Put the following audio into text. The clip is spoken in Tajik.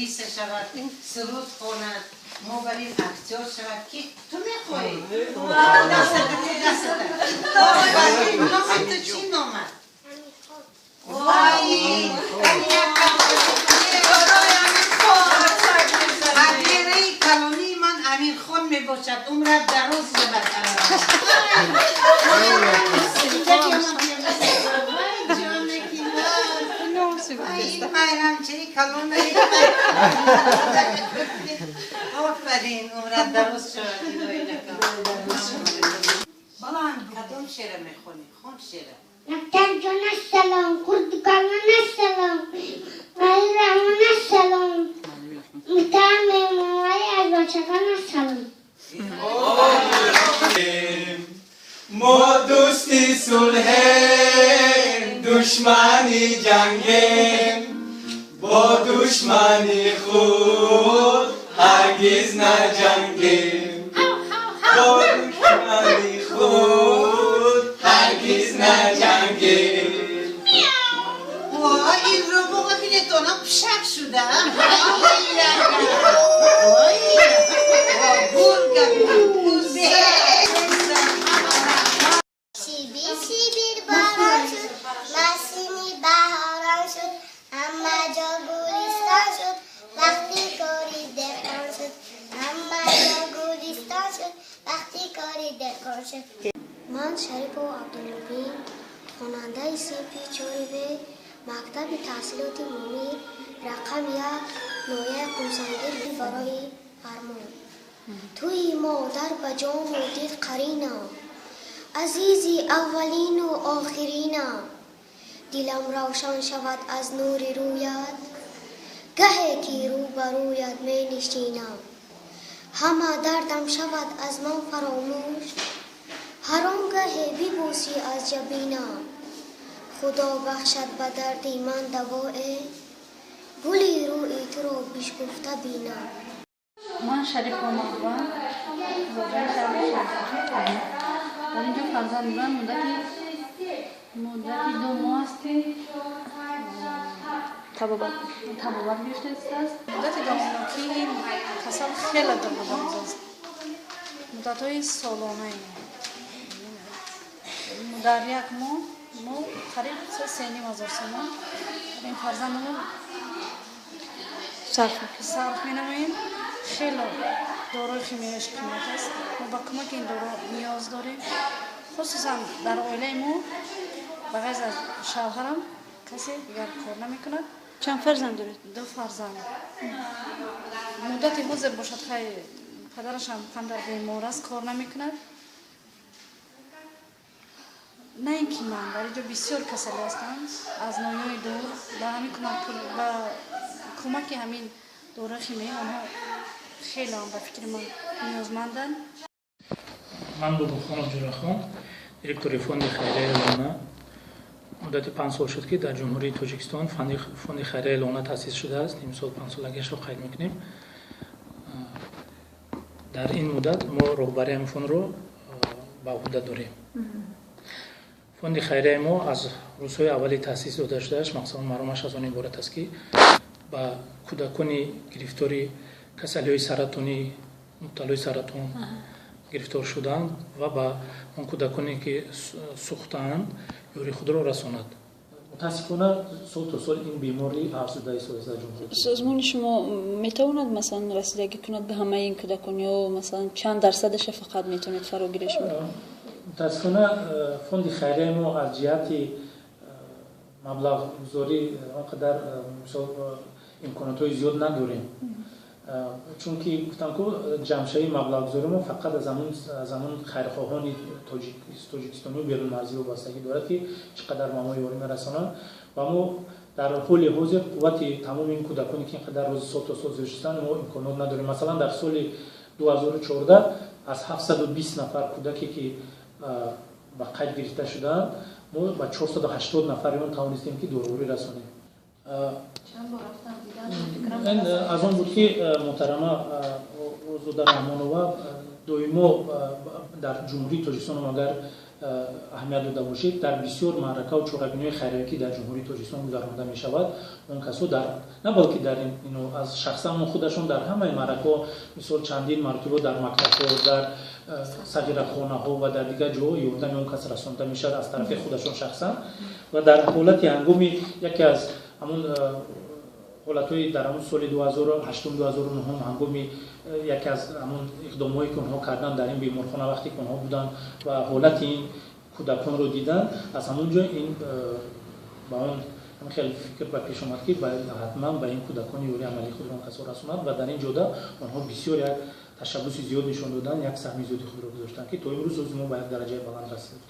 Актриса шавад, суруд хонад, мо барин актёр шавад, ки ту мехоҳӣ? Дастата. Номи ту чӣ номад? Вай, барои Амирхон. Ҳабираи калонии ман Амирхон мебошад. Умрат дароз шавад. Инҷа биёмам. Вай, ҷонаки ман. Ин майрамчаи калонаи. Офарин, умрат дароз шавад, илоҳӣ накам. Баланд. Кадом шеъра мехонӣ? Хон шеъра. Мактаб ҷона салом, хурдкалона салом, Раҳмона салом, муҳтарам меҳмонварӣ аз бачагона салом. Мо дӯсти сулҳем, душмани ҷангем, бо душмани худ ҳаргиз наҷангем, бо душмани худ ҳаргиз наҷангем. Вой, ин робоға билетона пишак шуда. Ой, гурга, буза. Шибир шибир борон шуд, насими баҳорон шуд, ҳама ҷо гулистон шуд, вақти кори деҳқон шуд, ҳама ҷо гулистон шуд, вақти кори деҳқон шуд. Ман Шарипов Абдулмубин, хонандаи синфи чори Б мактаби таҳсилоти умумӣ рақами 1 ноҳияи Қумсангир. Барои фармон. Туи модар ба ҷону дил қаринам, азизи аввалину охиринам. Дилам равшан шавад аз нури рӯят, гаҳе ки рӯ ба рӯят менишинам. Ҳама дардам шавад аз ман фаромӯш, ҳар он гаҳе бибӯсӣ аз ҷабинам. Худо бахшад ба дарди ман давое, гули рӯи туро бишкуфта бинам. Ман Шарипова Маҳбуба, зодаи шаҳри Шарқи. Дар инҷо фарзанди ман муддати 2 моҳ аст, ки табобат гирифтааст. Муддати давомнокии ин касал хеле дароз аст, муддатҳои солонаи. Дар як моҳ мо қариб 3,5 ҳазор сомон ин фарзандамон сарф менамоем. Хело доруи химиявиш қимат аст. Мо ба кӯмаки ин дору ниёз дорем. Хусусан дар оилаи мо ба ғайр аз шавҳарам касе дигар кор намекунад. Чанд фарзанд доред? Ду фарзанд. Муддати ҳозир бошад, хай, падарашам қандар бемор аст, кор намекунад. На ин ки ман, дар инҷо бисёр касалӣ ҳастанд аз ноҳияҳои дур. Ба ҳамин кӯмак, ба кӯмаки ҳамин доруи химиявӣ онҳо хеле ҳам, ба фикри ман, ниёзманданд. Ман Бобохонов Ҷурахон, директори фонди хайрияи Лона. Муддати 5 сол шуд, ки дар Ҷумҳурии Тоҷикистон фонди хайрияи Лона таъсис шудааст. Имсол панҷсолагиашро қайд мекунем. Дар ин муддат мо роҳбарии ҳамин фондро ба уҳда дорем. Фонди хайрияи мо аз рӯзҳои аввали таъсис дода шудааш мақсаду маромаш аз он иборат аст, ки ба кӯдакони гирифтори касалиҳои саратонӣ, мубталои саратон гирифтор шудаанд ва ба он кӯдаконе, ки сӯхтаанд, ёрии худро расонад. Мутаассифона, сол то сол ин беморӣ афзуда истодааст дар ҷумҳурии. Созмони шумо метавонад, масалан, расидагӣ кунад ба ҳамаи ин кӯдакон ё, масалан, чанд дарсадаша фақат метавонед фарогиред шумо? Мутаассифона, фонди хайрияи мо аз ҷиҳати маблағгузорӣ он қадар, мисол, имконотҳои зиёд надорем, чунки гуфтам ку, ҷамъшавии маблағгузории мо фақат аз ҳамун хайрхоҳони тоҷикистонию берунмарзӣ вобастагӣ дорад, ки чӣ қадар ба мо ёрӣ мерасонанд. Ва мо дар ҳоли ҳозир қуввати тамоми ин кӯдаконе, ки ин қадар рӯзи сол то сол зиёд шуданд, мо имконот надорем. Масалан, дар соли 2014 аз 720 нафар кӯдаке, ки ба қайд гирифта шудаанд, мо ба 480 нафари он тавонистем, ки доруворӣ расонем. Ин аз он буд, ки муҳтарама Озода Раҳмонова доимо дар Ҷумҳурии Тоҷикистон агар Аҳамият дода бошед, дар бисёр маъракаву чорабиниҳои хайриявӣ, ки дар Ҷумҳурии Тоҷикистон гузаронида мешавад, он касо дар на балки дар ино аз шахсан худашон дар ҳамаи маъракаҳо, мисол, чандин маротиба дар мактабҳо, дар сағирахонаҳо ва дар дигар ҷоҳо ёрдами он кас расонда мешавад аз тарафи худашон шахсан. Ва дар ҳолати ҳангоми яке аз ҳамун ҳолатҳои дар ҳамун соли 2008, 2009, ҳангоми яке аз ҳамун иқдомҳое, ки онҳо карданд дар ин беморхона, вақте ки онҳо буданд ва ҳолати ин кӯдаконро диданд, аз ҳамон ҷо ин ба он хеле фикр ба пеш омад, ки ҳатман ба ин кӯдакони ёрии амалии худро он касо расонад. Ва дар ин ҷода онҳо бисёр як ташаббуси зиёд нишон доданд, як саҳми зиёди худро гузоштанд, ки то имрӯз мо ба як дараҷаи баланд расидем.